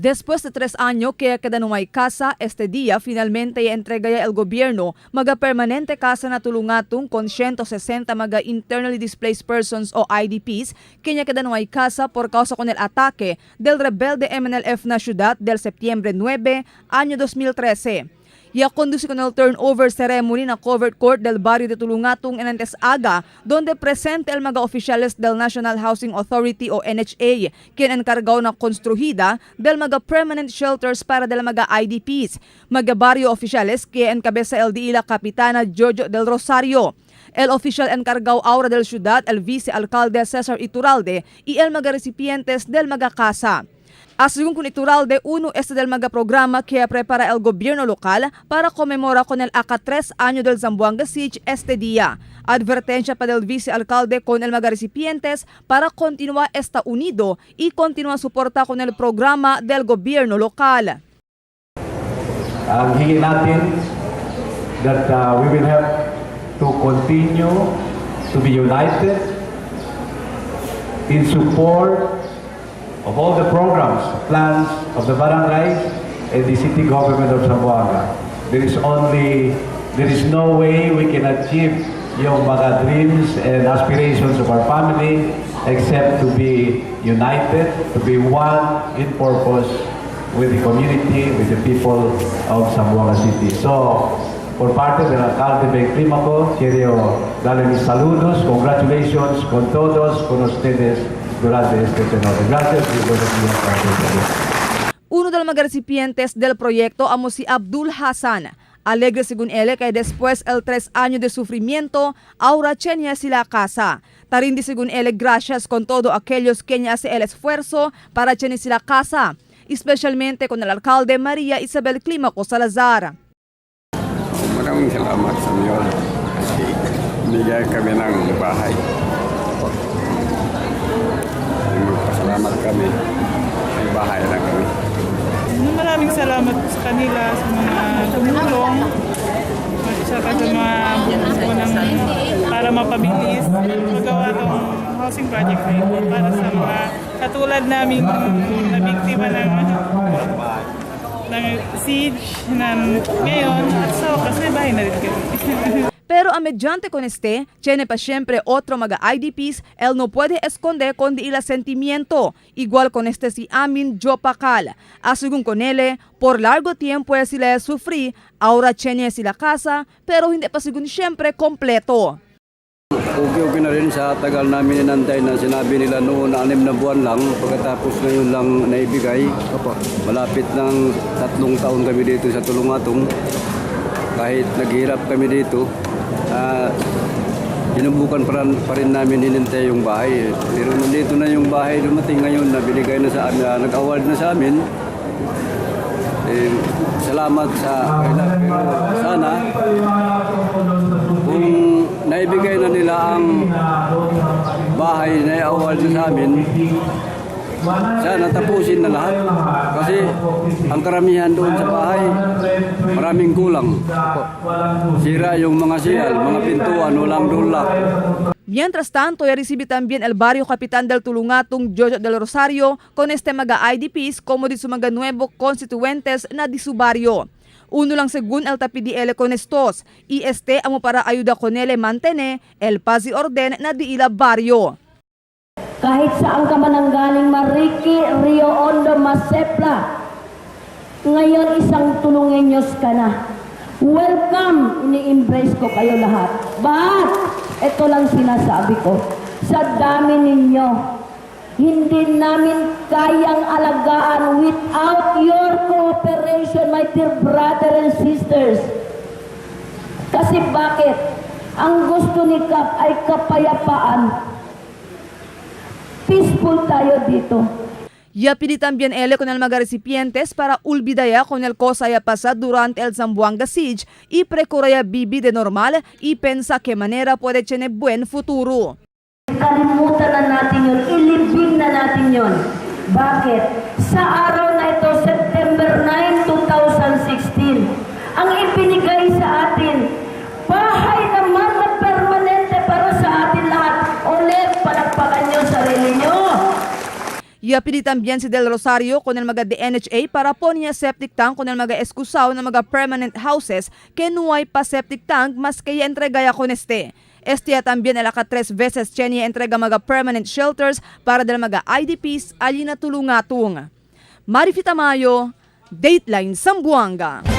Después de 3 años que queda no hay casa, este día finalmente entrega ya el gobierno maga permanente casa na Tulungatung con 160 maga internally displaced persons o IDPs kenya queda no hay casa por causa con el ataque del rebelde MNLF na ciudad del septiembre 9, año 2013. Ya conduce con el turnover ceremony na covered court del barrio de Tulungatung en antes aga, donde presente el mga oficiales del National Housing Authority o NHA, quien encargado na construida del mga permanent shelters para del mga IDPs. Mga barrio oficiales que encabeza el diila Kapitana Jojo del Rosario. El oficial encargado ahora del ciudad, el vicealcalde Cesar Iturralde, y el mga recipientes del mga casa. Según con Iturralde, uno este del mga programa que prepara el gobierno local para conmemorar con el aka 3 año del Zamboanga Siege este día. Advertencia para del vicealcalde con el mga recipientes para continuar esta unido y continuar suporta con el programa del gobierno local. Ang hingi natin that we will have to continue to be united in support of all the programs, plans of the barangays and the city government of Zamboanga. There is no way we can achieve yung mga dreams and aspirations of our family except to be united, to be one in purpose with the community, with the people of Zamboanga City. So, por parte del alcalde Ben Clímaco, quiero darle mis saludos, congratulations con todos, con ustedes durante este turnover. Gracias y buenos días para todos. Uno de los mga recipientes del proyecto amo si Abdul Hassan. Alegre según él que después el 3 años de sufrimiento, ahora tiene sila casa. Tarindi según él gracias con todo aquellos que hace el esfuerzo para tiene sila casa, especialmente con el alcalde María Isabel Clímaco Salazar. Maraming salamat sa mayor kasi binigay kami ng bahay. Magpasalamat kami. May bahay na kami. Maraming salamat po sa kanila, sa mga tumulong, at saka sa mga bumubuo ng para mapabilis magawa tong housing project na ito para sa mga katulad naming na biktima ng siege na ngayon at sa wakas may bahay na rin kami. Pero a mediante con este, tiene pa siempre otro mga IDPs, él no puede esconder con di ila sentimiento, igual con este si Amin Jopakal. A según con él, por largo tiempo es sila sufrí, ahora tiene sila casa, pero hindi pa según siempre completo. Okay, okay na rin sa tagal namin inantay na sinabi nila noon na 6 na buwan lang, pagkatapos ngayon lang naibigay. Opo. Malapit ng 3 taon kami dito sa Tulungatung. Kahit naghirap kami dito, sinubukan pa rin namin hinintay yung bahay. Pero nandito na yung bahay dumating ngayon na binigay na sa amin, nag-award na sa amin. Eh, salamat sa kanila. Pero sana kung naibigay na nila ang bahay na i-award na sa amin, sana tapusin na lahat. Kasi ang karamihan doon sa bahay, maraming kulang. Sira yung mga siyal, mga pintuan, walang door lock. Mientras tanto, ya recibe también el barrio capitán del Tulungatung Jojo del Rosario con este mga IDPs como di su mga nuevo constituentes na di su barrio. Uno lang según el tapi di ele con estos, y este amo para ayuda con ele mantene el paz y orden na di ila barrio. Kahit saan ka man ang galing, Mariki, Rio Hondo, Masepla. Ngayon, isang Tulungenyos ka na. Welcome! Ini-embrace ko kayo lahat. But, ito lang sinasabi ko. Sa dami ninyo, hindi namin kayang alagaan without your cooperation, my dear brother and sisters. Kasi bakit? Ang gusto ni Kap ay kapayapaan. Peaceful tayo dito. Ya pidi también ele con el mga recipientes para olvidar con el cosa ya pasa durante el Zamboanga Siege y precuraya vivi de normal y pensa que manera puede tener buen futuro. Kalimutan na natin yun. Ilibing na natin yun. Bakit? Sa araw na ito, September 9, 2016, ang ibinigay sa atin, bahay naman na permanente para sa atin lahat. Ulit, palakpakan nyo sarili nyo. Ya pidi también si Del Rosario con el mga DNHA para ponya septic tank con el mga escusaw na mga permanent houses que no hay pa septic tank mas kaya entregaya con este. Este ya también el aka tres veces chenia entrega mga permanent shelters para del mga IDPs ali na tulungatung. Marifita Mayo, Dateline Zamboanga.